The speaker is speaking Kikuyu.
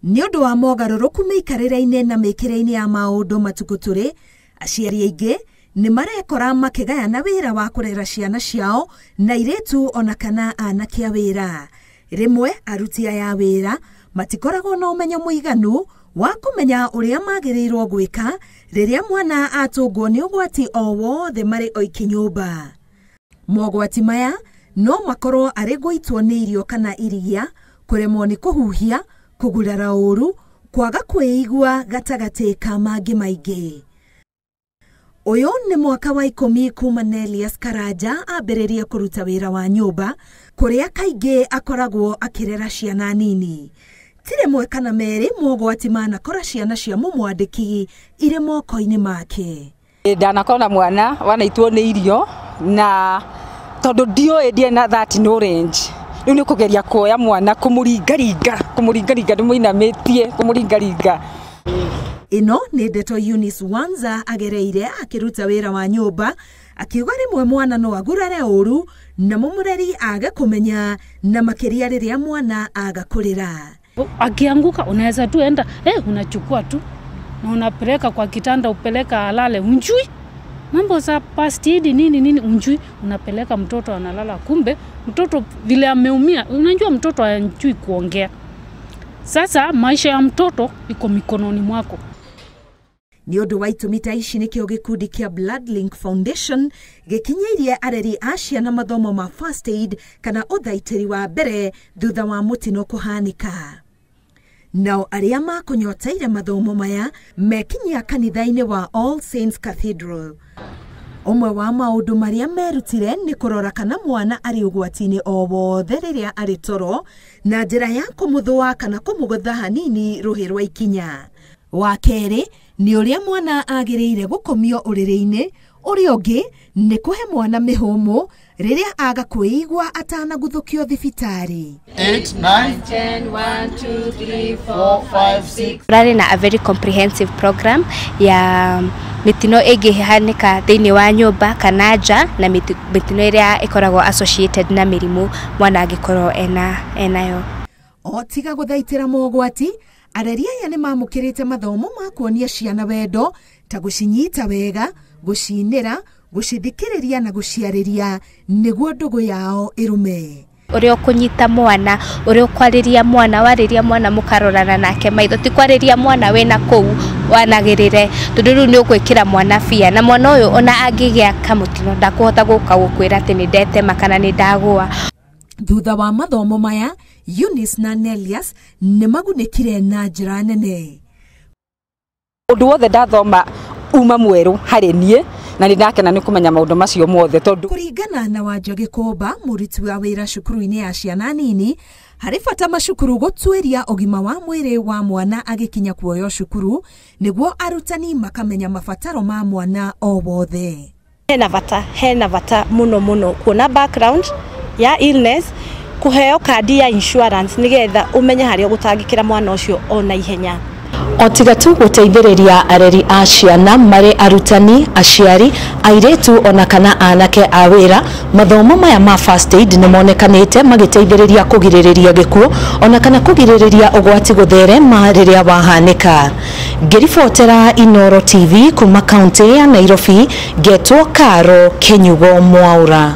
Nĩ ũndũ wa mogarũrũku mĩikarĩre-inĩ na mĩkĩre-inĩ ya maũndũ matukũ tũrĩ, aciari aingĩ nĩ marekora makĩgayana wĩra wa kũrera ciana ciao na airĩtu ona kana anake a wĩra. Rĩmwe aruti aya a wĩra matikoragwo na ũmenyo mũiganu wa kũmenya ũrĩa magĩrĩirwo gwĩka rĩrĩa mwana atũngwo nĩ ũgwati o wothe marĩ oiki nyũmba. Mogwati maya no makorwo arĩ gũitwo nĩ irio kana iria, kũremwo nĩ kũhuhia, kũgurara ũru, kwaga kwĩigua gatagatĩ ka mangĩ maingĩ. Ũyũ nĩ mwaka wa 10 kuma Nelius Karanja ambĩrĩrie kũruta wĩra wa nyũmba kũrĩa kaingĩ akoragwo akĩrera ciana nini. Ti rĩmwe kana merĩ mogwati manakora ciana cia mũmwandĩki irĩ moko-inĩ make. Ndanakorwo na mwana wanaitwo nĩ irio na tondũ ndiũĩ ndiarĩ na that knowledge. Rĩu nĩ kũgeria kuoya mwana kũmũringaringa ndĩmũinamĩtie kũmũringaringa. Ĩno nĩ ndeto Eunice Wanza agereire akĩruta wĩra wa nyũmba, akiuga rĩmwe mwana no agurare ũru na mũmũreri age kũmenya, na makĩria rĩrĩa mwana aga kũrĩra. Akianguka unaweza tu enda, unachukua tu na unapeleka kwa kitanda, upeleka alale, unjui mambo za past aid nini nini, unjui, unapeleka mtoto analala, kumbe mtoto vile ameumia, unajua mtoto hajui kuongea. Sasa maisha ya mtoto iko mikononi mwako. Nĩ ũndũ wa itũmi ta ici nĩkĩo gĩkundi kĩa Blood Link Foundation gĩkinyĩirie areri a ciana mathomo ma first aid kana ũthaitĩri wa mbere thutha wa mũtino kũhanĩka. Nao arĩa makũnyoteire mathomo maya mekinyia kanitha-inĩ wa All Saints Cathedral. Ũmwe wa maũndũ marĩa merutire nĩ kũrora kana mwana arĩ ũgwati-inĩ o wothe rĩrĩa arĩ toro na njĩra ya kũmũthũa kana kũmũgũtha hanini rũhĩ rwa ikinya. Wa kerĩ nĩ ũrĩa mwana agĩrĩire gũkomio ũrĩrĩ-inĩ, ũrĩa ũngĩ nĩ kũhe mwana mĩhũmũ rĩrĩa aga kwĩigua atanaguthũkio thibitarĩ. 8 9 10 1 2 3 4 5 6. Tũrarĩ na a very comprehensive program ya mĩtino ĩngĩhanĩka thĩinĩ wa nyũmba kana nja, na mĩtino ĩrĩa ĩkoragwo associated na mĩrimũ mwana angĩkorwo enayo. O tiga gũthaitĩra mogwati, areri aya nĩ mamũkĩrĩte mathomo ma kuonia ciana wendo ta gũcinyita wega, gũcinĩra, gũcithikĩrĩria na gũciarĩria nĩguo ndũgũ yao ĩrũme. Ũrĩa ũkũnyita mwana, ũrĩa ũkwarĩria mwana, warĩria mwana mũkarorana nake maitho, ti kwarĩria mwana wĩna kũu wanagĩrĩre, tondũ rĩu nĩ ũgwĩkĩra mwana bia, na mwana ũyũ ona angĩgĩa kamũtino ndakũhota gũka gũkwĩra atĩ nĩ ndetema kana nĩ ndagũa. Thutha wa mathomo maya, Eunice na Nelius nĩ magunĩkire na njĩra nene. Ũndũ wothe ndathoma uma mwerũ harĩ niĩ, na nĩ ndakena nĩ kũmenya maũndũ macio mothe tondũ kũringana na Wanja Gĩkũmba, mũruti wa wĩra cukuru-inĩ ya ciana nini, harĩ bata macukuru gũtuĩria ũgima wa mwĩrĩ wa mwana agĩkinya kuoywo cukuru nĩguo arutani makamenya mabataro ma mwana o wothe. Hena bata mũno mũno kuona background ya illness, kũheo kandi ya insurance nĩgetha ũmenye harĩa ũgũtangĩkĩra mwana ũcio ona ihenya. O tiga tu gũteithĩrĩria areri a ciana marĩ arutani, aciari, airĩtu ona kana anake a wĩra, mathomo maya ma first aid nĩ monekanĩte magĩteithĩrĩria kũgirĩrĩria gĩkuũ ona kana kũgirĩrĩria ũgwati gũtherema rĩrĩa wahanĩka. Ngĩribotera Inooro TV kuma kaunti ya Nairobi, ngetwo Karo Kenyugo Mwaura.